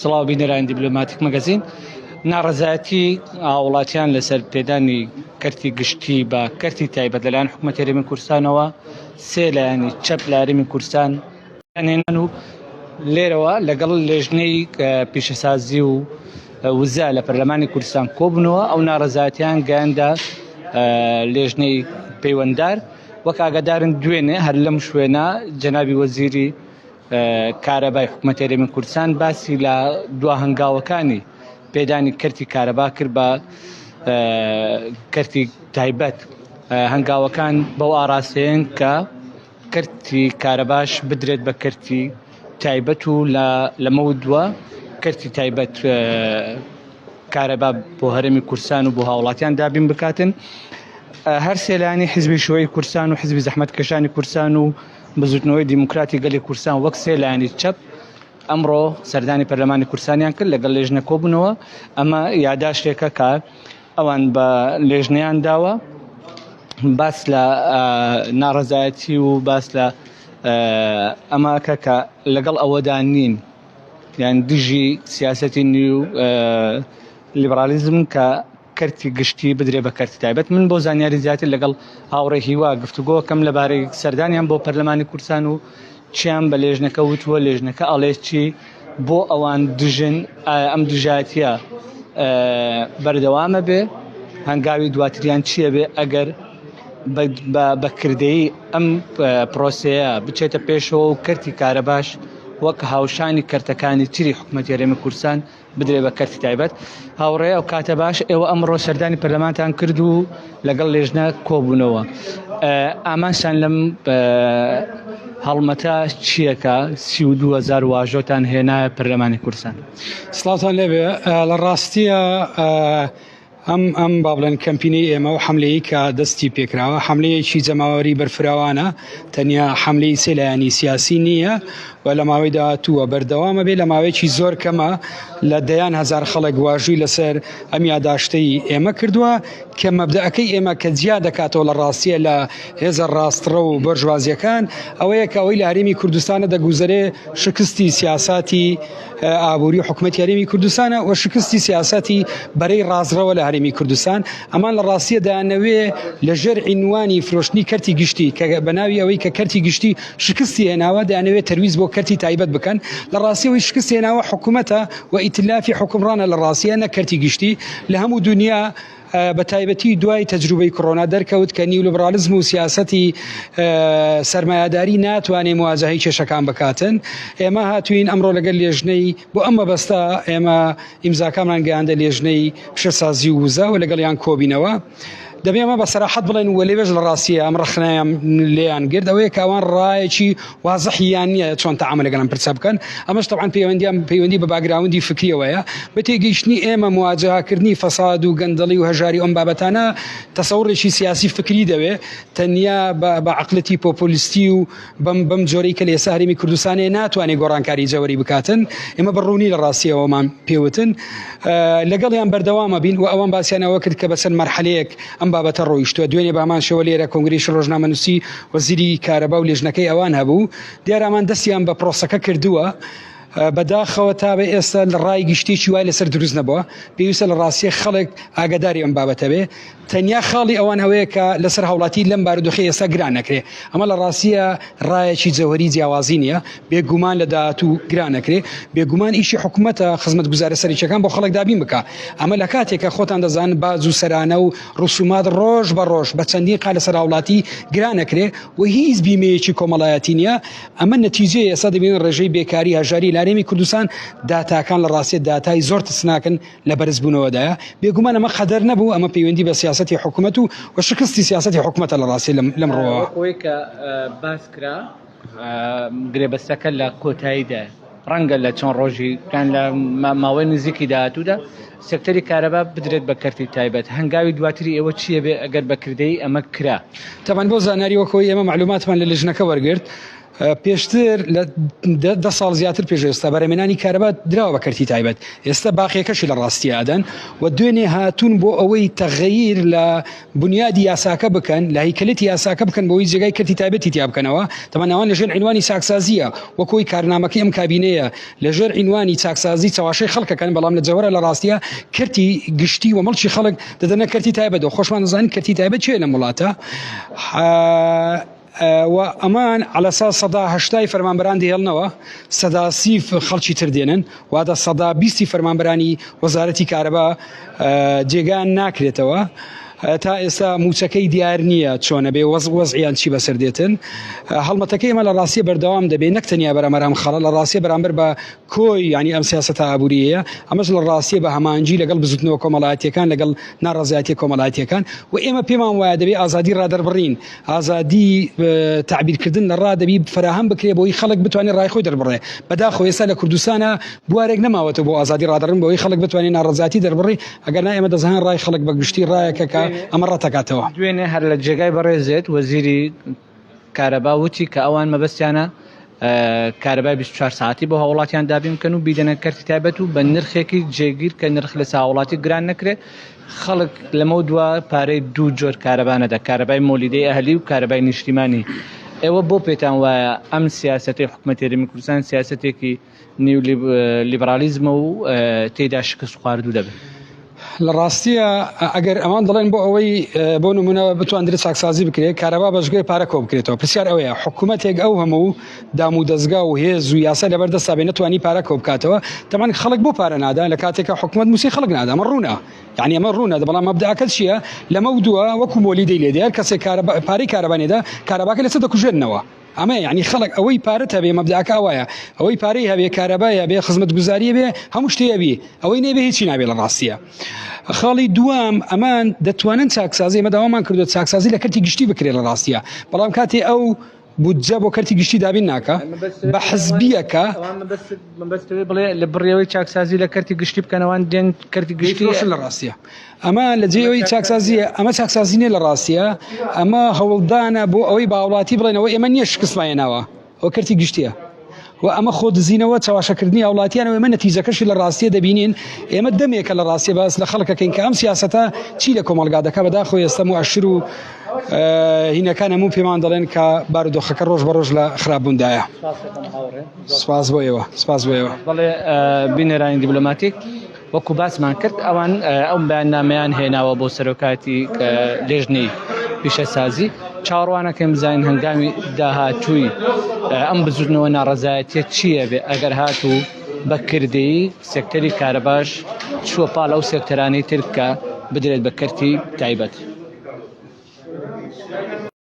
سڵاو بینەرانی دیبلۆماتیک مەگەزین. ناڕەزایەتی هاوڵاتیان لەسەر پێدانی کەرتی گشتی بە کەرتی تایبەت لەلایەن حکوومەتی هەرێمی کوردستانەوە سێ لایەنی چەپ لە هەرێمی کوردستان هێنان و لێرەوە لەگەڵ لێژنەی پیشەسازی و وزە لە پەرلەمانی کوردستان کۆبنەوە ئەو ناڕەزایەتیان گەیاندە لێژنەی پەیوەندار وەک ئاگادارن دوێنێ هەر لەم شوێنە جەنابی وەزیری کارەبای حکوومەتی هەرێمی کوردستان باسی لە دوا هەنگاوەکانی پێدانی کەرتی کارەبا کرد بە کەرتی تایبەت هەنگاوەکان بەو ئاراستەیەن کە کەرتی کارەباش بدرێت بە کەرتی تایبەت و لە لەمە دووە کەرتی تایبەت کارەبا بۆ هەرێمی کوردستان و بۆ هاوڵاتیان دابین بکاتن هەر سێلانی حزبی شوەی کوردستان و حزبی زەحمەتکێشانی کوردستان و بزوتنەوەی دیموکراتی گەلی کوردستان وەک سێ لایەنی چەپ ئەمڕۆ سەردانی پەرلەمانی کوردستانیان کرد لەگەڵ لێژنە کۆبوونەوە ئەمە یاداشتێکە کە ئەوان بە لێژنەیان داوە باس لە ناڕەزایەتی و باس لە ئەماکە کە لەگەڵ ئەوەدا نین یان دژی سیاستی نیو لیبرالیزم کە کەرتی گشتی بدرێ بە کەرتی تایبەت. من بۆ زانیاری زیاتر لەگەڵ هاوڕێ هیوا گفتوگۆ ئەکەم لەبارەی سەردانیان بۆ پەرلەمانی کوردستان و چیان بە لێژنەکە وتووە، لێژنەکە ئەڵێ چی، بۆ ئەوان دژن، ئایا ئەم دژایەتیە بەردەوامە بێ، هەنگاوی دواتریان چییە بێ ئەگەر بە کردەیی ئەم پرۆسەیە بچێتە پێشەوە و کەرتی کارەباش وەک هاوشانی کەرتەکانی تری حکومەتی هەرێمی کوردستان بدرێ بە کەرتی تایبەت. هاوڕێ ئەو کاتە باش ئێوە ئەمڕۆ سەردانی پەرلەمانتان کرد و لەگەڵ لێژنە کۆبوونەوە ئامانجتان لەم هەڵمەتە چییەکە 32هزار واژۆتان هێنایە پەرلەمانی کوردستان؟ سڵاوتان لێبێ لە ڕاستیە ئەم ئەم با بڵێن کەمپینەی ئێمە و حەملەیەی کە دەستی پێکراوە حەملەیەکی جەماوەری بەرفراوانە تەنیا حەملەی سێ لایەنی سیاسی نییە و لە ماوەی داهاتووە بەردەوامە بێ لە ماوەیەکی زۆر کەمە لە دەیان هەزار خەڵک واژووی لەسەر ئەم یاداشتەی ئێمە کردووە کە مەبدەئەکەی ئێمە کە جیا دەکاتەوە لە ڕاستیە لە هێزە ڕاستڕە و بۆرژوازیەکان ئەوەیە کە ئەوەی لە هەرێمی کوردستانە دەگوزەرێ شکستی سیاساتی ئابووری حکومەتی هەرێمی کوردستانە و شکستی سیاسەتی بەرەی ڕاستڕەوە لە هەرێمی کوردستان ئەمان لە ڕاستیە دەیانەوێ لە ژێر عینوانی فرۆشتنی کەرتی گشتی کە بە ناوی ئەوەی کە کەرتی گشتی شکستی هێناوە دەیانەوێت تەرویج بۆ کەرتی تایبەت بکەن لە ڕاستیەوەی شکست هێناوە حکومەتە و ئیتلافی حکومڕانە لە ڕاستیە نە کەرتی گشتی لە هەموو دنیا بە تایبەتی دوای تەجروبەی کڕۆنا دەرکەوت کە نیولیبرالیزم و سیاسەتی سەرمایەداری ناتوانێ مواجەهەی کێشەکان بکاتن. ئێمە هاتوین ئەمڕۆ لەگەل لێژنەی بۆ ئەم مەبەستە ئێمە ئیمزاکانمان گەیاندە لێژنەی پیشەسازی و وزە و لەگەڵیان کۆبینەوە. دەبێ ئەمە بە سەراحەت بڵێن و لەوێش لە ڕاستیە ئەم ڕەخنەیان لێیان گرت ئەوەیە کە ئەوان ڕایەکی وازحیان نییە چۆن تەعامل لەگەڵ ئەم پرسە بکەن ئەمەش تەبعەن پەیوەندیان پەیوەندی بە باگراوندی فکریەوەیە بە تێگەیشتنی ئێمە مواجهەکردنی فەساد و گەندەڵی و هەژاری ئەم بابەتانە تەسەوڕێکی سیاسی فکری دەوێ تەنیا بە عەقڵەتی پۆپۆلیستی و بەم بەم جۆرەی کە لە ئێستا هەرێمی کوردستانێ ناتوانێت گۆڕانکاری جەوەری بکاتن ئێمە بە ڕوونی لە ڕاستیەوەمان پێوتن لەگەڵیان بەردەوامە بین و ئەوان باسییان ئەوە کرد کە بەسەر مەرحەلەیەک ئەم بابەتە ڕۆیشتووە دوێنێ بامان شەوە لێرە کۆنگرەی ڕۆژنامەنووسی وەزیری کارەبا و لێژنەکەی ئەوان هەبوو دیارە ئەمان دەستیان بە پرۆسەکە کردووە بەداخەوە تا بە ئێستا لە ڕای گشتێکی وای لەسەر دروست نەبووە پێویستە لە ڕاستیە خەڵک ئاگاداری ئەم بابەتە بێ تەنیا خاڵی ئەوان ئەوەیە کە لەسەر هاوڵاتی لەم بارودۆخی ئێستا گران نەکرێ ئەمە لە ڕاستیە ڕایەکی جەوهری جیاوازی نییە بێگومان لە داهاتوو گران نەکرێ بێگومان ئیشی حکوومەتە خزمەتگوزارە سەرەکیەکان بۆ خەڵک دابین بکە ئەمە لە کاتێکە خۆتان دەزانن باج و سەرانە و ڕسومات ڕۆژ بە ڕۆژ بە چەندین قا لەسەر هاوڵاتی گران ئەکرێ و هیچ بیمەیەکی کۆمەڵایەتی نییە ئەمە نەتیجەیە ئێستا دەبینن ڕێژەی بێکاری هەژاری لە هەرێمی کوردستان داتاکان لە ڕاستیە داتای زۆر ترسناکن لە بەرزبوونەوەدایە بێگومان ئەمە قەدەر نەبوو ئەمە پەیوەندی بە سیاسەتی حکومەت و و شکستی سیاسەتی حکومەتە لە ڕاستی لەم ڕووەوە. وەک ئەوەی کە باس کرا گرێبەستەکە لە کۆتاییدایە ڕەنگە لە چەند ڕۆژی یان لە ماوەی نزیکی داهاتوودا سێکتەری کارەبا بدرێت بە کەرتی تایبەت هەنگاوی دواتری ئێوە چییە بێ ئەگەر بە کردەیی ئەمە کرا؟ تەبعەن بۆ زانیاری وەک ئەوەی ئێمە مەعلوماتمان لە لیژنەکە وەرگرت. پێشتر لە دە ساڵ زیاتر پێش ئێستا بەرەمێنانی کارەبا دراوە بە کەرتی تایبەت ئێستا باقیەکەشی لە ڕاستیە ئەدەن و دوێنێ هاتوون بۆ ئەوەی تەغەیر لە بنیادی یاساکە بکەن لە هەیکەلێتی یاساکە بکەن بۆی جێگای کەرتی تایبەتی تیا بکەنەوە تەمان ئەوان لەژێر عینوانی چاکسازیە وەکۆی کارنامەکەی ئەم کابینەیە لەژێر عینوانی چاکسازی چەواشەی خەڵکەکەن بەڵام لە جەوەرە لە ڕاستیە کەرتی گشتی و مڵکی خەڵک دەدەنە کەرتی تایبەت و خۆشمان دەزانین کەرتی تایبەت چیە لەم وڵاتە و ئەمان عەلەسا 80% ی فەرمانبەران دەهێڵنەوە 30% خەڵکی تر دێنن واتە 20% ی فەرمانبەرانی وەزارەتی کارەبا جێگایان ناکرێتەوە تا ئێستا موچەکەی دیار نییە چۆنە بێ وەز وەزعیان چی بەسەر دێتن هەڵمەتەکەی ئێمە لە ڕاستیە بەردەوام دەبێ نەک تەنیا بەرامبەر ئەم خەڵە لە ڕاستیە بەرامبەر بە کۆی یانی ئەم سیاسەتە ئابووریەیە ئەمەش لە ڕاستیە بە هەمانجی لەگەڵ بزوتنەوە کۆمەڵایەتیەکان لەگەڵ ناڕەزایەتیە کۆمەڵایەتیەکان و ئێمە پێمان وایە دەبێ ئازادی ڕادەربڕین ئازادی تەعبیرکردن لە ڕا دەبی فەراهەم بکرێ بۆی خەڵک بتوانێت ڕای خۆی دەربڕێ بەداخەوە ئێستا لە کوردستانە بوارێک نەماوەتەوە بۆ ئازادی ڕادەڕن بۆی خەڵک بتوانێت ناڕەزایەتی دەربڕی ئەگەر نا ئێمە دەزانین ڕای خەڵک بە گشتی ڕایەکە کە ئەمە ڕەتەکاتەوە. دوێنێ هەر لە جێگای بەڕێزت وەزیری کارەبا وتی کە ئەوان مەبەستیانە کارەبای 24 ساعتی بۆ هاوڵاتیان دابین بکەن و بیدەنە کەرتی تایبەت و بە نرخێکی جێگیر کە نرخ لەسەر هاوڵاتی گران نەکرێت خەڵک لەمە دوا پارەی دوو جۆر کارەبا نەدا کارەبای مۆلیدەی ئەهلی و کارەبای نیشتیمانی ئێوە بۆ پێتان وایە ئەم سیاسەتی حکوومەتی هەرێمی کوردستان سیاسەتێکی نیولیبرالیزمە و تێدا شکست خواردوو دەبن؟ لە ڕاستیە ئەگەر ئەمان دەڵێن بۆ ئەوەی بۆ نمونە بتواندرێت چاکسازی بکرێت کارەبا بەشگوێ پارە کۆ بکرێتەوە پرسیار ئەوەیە حکوومەتێک ئەو هەموو دام و دەزگا و هێز و یاسا لەبەر دەستا بێ نەتوانی پارە کۆ بکاتەوە تەمان خەڵک بۆ پارە نادا لە کاتێکە حکوومەت مووچەی خەڵک نادا ئەمە ڕوونە یعنی ئەمە ڕوونە بەڵام مەبدەکە چییە لەمە دووە وەکو مۆلیدەی لێ دێ کەسێک پارەی کارەبا نێدا کارەباکە لەسەر دەکوژێنەوە ئەمە یعنی خەڵک ئەوەی پارەت هەبێ مەبدەکە ئەوەیە ئەوەی پارەی هەبێ کارەبای هەبێ خزمەتگوزاری هەبێ هەموو شتێ هەبی ئەوەی نەبێ هیچی نابێ لە ڕاستیە خاڵی دووەم ئەمان دەتوانن چاکسازی ئەمە داوامان کردو چاکسازی لە کەرتی گشتی بکرێت لە ڕاستیە بەڵام کاتێ ئەو بودجە بۆ کەرتی گشتی دابین ناکە بە حزبیەکە بڵێ لە بڕیەوەی چاکسازی لە کەرتی گشتی بکەنەوان دێن کەرتی گشتی لە ڕاستیە ئەمە لە جێی ئەوەی چاکسازییە، ئەمە چاکسازی نییە لە ڕاستیە، ئەمە هەوڵدانە بۆ ئەوەی بە هاوڵاتی بڵێنەوە ئێمە نییە شکستمان هێناوە، ئەوە کەرتی گشتیە و ئەمە خۆ دزینەوە چەواشەکردنی هاوڵاتیانە و ئێمە نەتیجەکەشی لە ڕاستیە دەبینین، ئێمە دەمێکە لە ڕاستیە باس لە خەڵکەکەین کە ئەم سیاسەتە چی لە کۆمەڵگا دەکا، بەداخەوە ئێستا موئەشر و هینەکان هەموو پێمان دەڵێن کە بارودۆخەکە ڕۆژ بە ڕۆژ لە خراپبووندایە. سپاس بۆ ئێوە، سپاس بۆ ئێوە. بەڵێ بینەرانی دیبلۆماتیک وەکو باسمان کرد ئەوان ئەو بەیاننامەیان هێناوە بۆ سەرۆکاتی لێژنەی پیشەسازی چاوەڕوانەکەم بزانین هەنگاوی داهاتووی ئەم بزوتنەوە ناڕەزایەتیە چییە بێ ئەگەر هاتوو بە کردەیی سێکتەری کارەباش چووە پاڵ ئەو سێکتەرانەی تر کە بدرێت بە کەرتی تایبەت.